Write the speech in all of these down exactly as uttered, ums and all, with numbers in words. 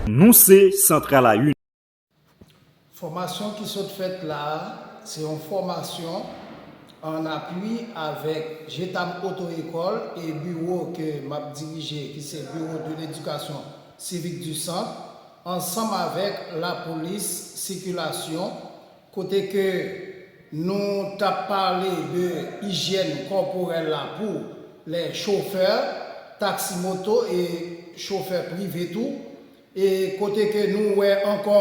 Nou se Santral a Youn. Fòmasyon ki sot fèt la a, se yon fòmasyon an apui avèk Jetam Oto Ekòl e biwo ke m ap dirije ki se Bureau de l'Éducation Civique du Centre, ansanm avèk Lapolis Sikilasyon, kote ke nou t ap pale de ijyèn kòporèl la pou lè chofè taksi moto e chofè prive tou. E kote ke nou wè ankò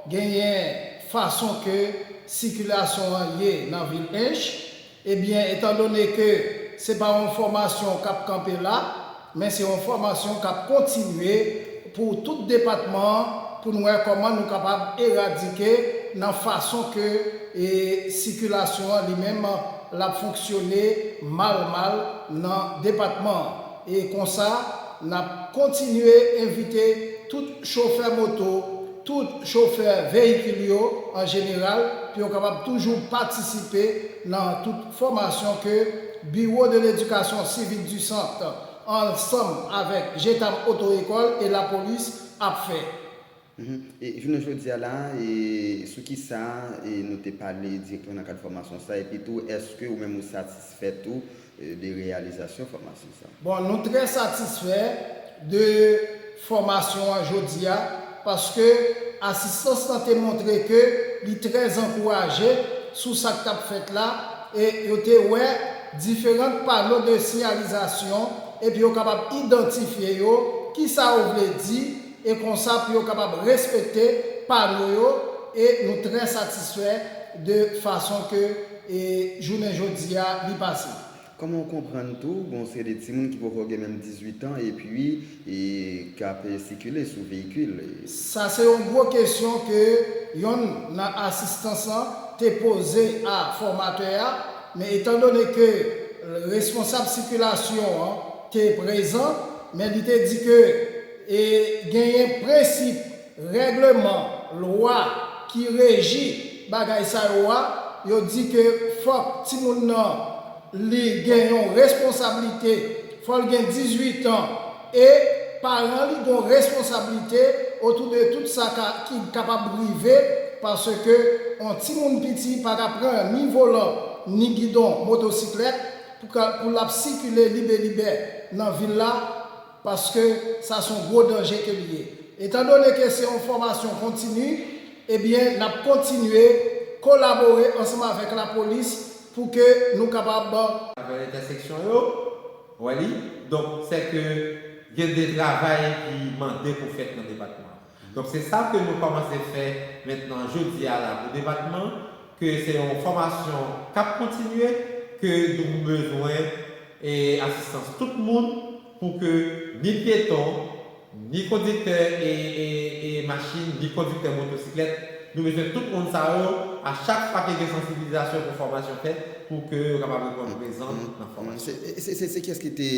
genyen fason ke sikilasyon an ye nan vil Ench, ebyen, etandone ke se pa yon fòmasyon k ap kanpe la, men se yon fòmasyon k ap kontinye pou tout depatman an, pou n wè kòman nou kapab eradike nan fason ke e sikilasyon an li menm l ap fonksyone mal mal nan depatman an. E konsa, n ap kontinye envite tout chofè moto, tout chofè veyikil yo an jeneral, pou yo kapab toujou patisipe nan tout fòmasyon ke Bureau de l'Éducation Civique du Centre, ansanm avèk Jetam Oto Ekòl e Lapolis, ap fè. E jounen jodi a la, e sou kisa e nou te pale dirèkteman nan kad fòmasyon sa, epi tou èske ou menm ou satisfè tou e de reyalizasyon fòmasyon sa? Bon, nou trè satisfè de fòmasyon an jodi a, paske asistans lan te montre ke li trè ankouraje sou sa k t ap fèt la, e yo te wè diferan pano de siyalizasyon, epi yo kapab idantifye yo, kisa yo vle di, e konsa pou yo kapab respekte pano yo, e nou trè satisfè de fason ke e jounen jodi a li pase. Kòman w konprann tou gen yon seri de timoun ki poko gen menm dizuit an epi e k ap sikile sou veyikil? Sa se yon gwo kesyon ke yonn nan asistans lan te poze a fòmatè a, men etandone ke responsab sikilasyon an te prezan, men li te di ke e genyen prensip, règleman, lwa ki reji bagay sa yo a, yo di ke fòk timoun nan li gen yon responsablite, fò l gen dizuit an, e paran li gen yon responsablite otou de tout sa ka, ki kapab rive, paske yon timoun piti pa ka pran ni volan ni gidon motosiklèt pou ka, pou l ap sikile libelibè nan vil la, paske sa se yon gwo danje ke l ye. Etandone ke se yon fòmasyon kontini, ebyen, n ap kontinye kolabore ansanm avèk lapolis pou ke nou kapab. Avèk entèseksyon yo, wè li. Donk, sè ke gen de travay ki mande pou fèt nan depatman an. Donk, se sa ke nou kòmanse fè mentnan jodi a la pou depatman, ke se yon fòmasyon k ap kontinye, ke nou bezwen e asistans tout moun pou ke ni pyeton, ni kondiktè e, e, e machin, ni kondiktè motosiklèt, nou bezwen tout moun sa yo, a chak fwa ke gen sansibilizasyon pou fòmasyon fèt, pou ke yo kapab reponn prezan nan fòmasyon. Se, se, se, se kiyès ki te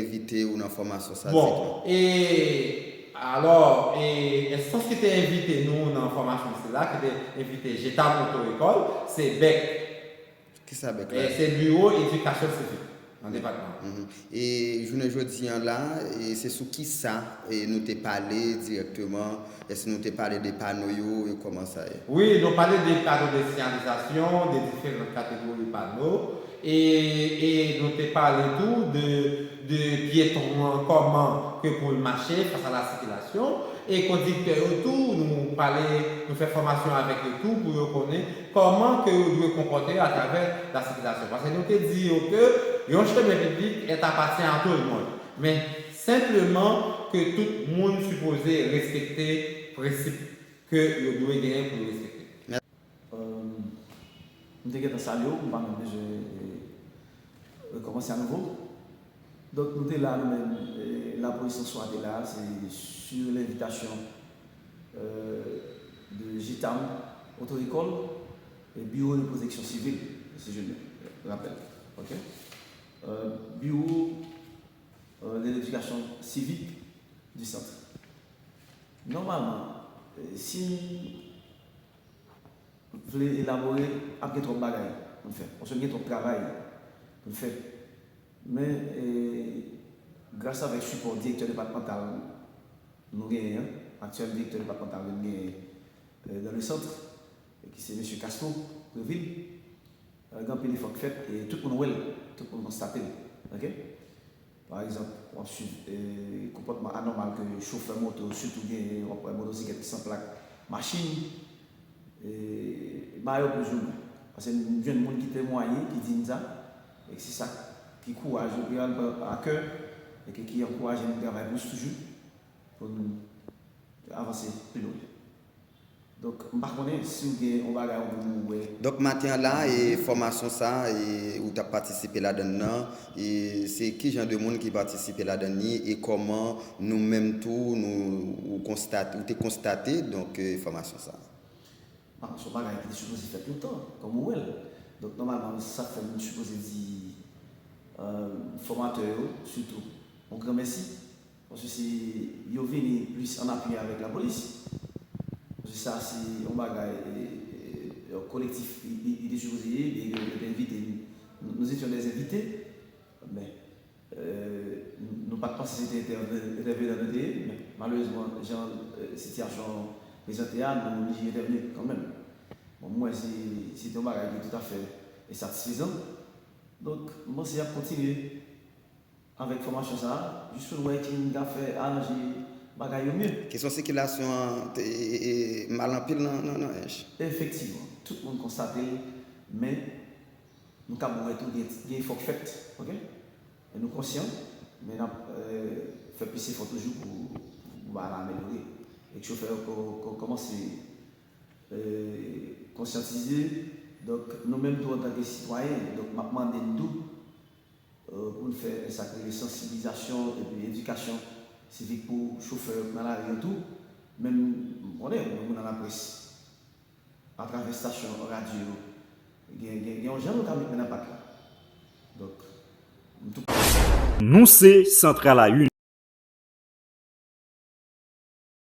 envite ou nan fòmasyon sa? Bon, e, alò, e, enstans ki te envite nou nan fòmasyon sila, ki te envite Jetam Oto Ekòl, se bèk. Kisa bèk la ye? Se Biwo Edikasyon Sivik nan depatman an. E jounen jodi an la, e se sou kisa e nou te pale dirèkteman? Èske nou te pale de pano yo e kòman sa ye? Wi, nou pale de pano de siyalizasyon, de diferan kategori pano, e, e nou te pale tou de, de pyeton an, kòman ke pou l mache fas a la sikilasyon, e kondiktè yo tou, nou pale, nou fè fòmasyon avèk yo tou pou yo konnen kòman ke yo dwe konpòte yo atravè lasikilasyon. Paske nou te di yo ke yon chemen piblik est appartient à tout le monde. Men senpleman ke tout moun sipoze respekte prensip ke yo dwe genyen pou yo respekte. M te gentan salye w, m pa menm bezwen rekòmanse anouvo. Donk, nou te la, nou menm, lapolis an swa te la, se sur l'invitation de JITAM, Oto Ekòl, e Bureau de Protection Civile, si je me rappelle. Ok? Bureau de l'Éducation Civique du Centre. Nòmalman, si m vle elabore, ap gen twòp bagay pou n fè, paske gen twòp travay pou n fè. Men, gras avèk sipò direktè depatmantal nou genyen an, aktyèl direktè depatmantal nou genyen, euh, dans le centre, ki se mesye Castro Prévil. Euh, gen anpil efò k fèt e tout moun wè l, tout moun konstate l. Ok? Pa egzanp, w ap swiv, eh, konpòtman anòmal ke chofè moto, sitou gen, w ap wè motosiklèt ki san plak, machin, eh, ba yo plis ou mwen. Paske m jwenn moun ki temwaye, ki di m sa, e se sa ki kouraje, ki pran a kè, e ke, ki ankouraje m travay plis toujou pou n avanse pi lwen. Donk, m pa konnen si w gen yon bagay ou menm ou wè. Donk, maten an la, e fòmasyon sa, e ou t ap patisipe ladann nan, e se ki jan de moun ki patisipe ladann li, e kòman nou menm tou, nou, ou konstate, ou te konstate, donk, e, fòmasyon sa? Bon, se yon bagay ki te sipoze fèt lontan, kòm ou wè l. Donk, nòmalman, sa k fè m sipoze di, euh, fòmatè yo, sitou, yon gran mèsi. Paske se, yo vini plis an api avèk lapolis. Paske sa se yon bagay, e, e, e, kolektif, li, li, li te sipoze ye, li, yo te envite nou. Nou, nous étions des invités, men, euh, nou, nou pa t panse se te entève-, entèvenan nou te ye, men malerezman, jan, euh, sitiyasyon an prezante a, nou oblije entèvni kanmenm. Bon, mwen, se, se te yon bagay ki toutafè satisfezan. Donk, m panse y ap kontinye avèk fòmasyon sa a, jis pou n wè ki moun k ap fè aranje bagay yo mye. Kesyon sikilasyon an te, e, e, e, mal anpil nan, nan, nan Ench. Efektivman, tout moun konstate l, men nou kab wè tou gen, gen efò k fèt, ok? E nou konsyan, men n ap, euh, fè plis efò toujou pou, pou bagay la amelyore. E ke chofè yo ko-, ko-, kòmanse, euh, konsyantize. Donk, nou menm tou antanke sitwayen, donk, m ap mande n tou, euh, pou n fè sa k rele sansibilizasyon epi edikasyon sivik pou chofè yo k nan lari yo tou. Menm, m konnen, menm nan laprès, atravè estasyon radyo yo, gen, gen, gen yon jan nou ka met men nan pat la. Donk, m tou. Nou se Santral a Inyon.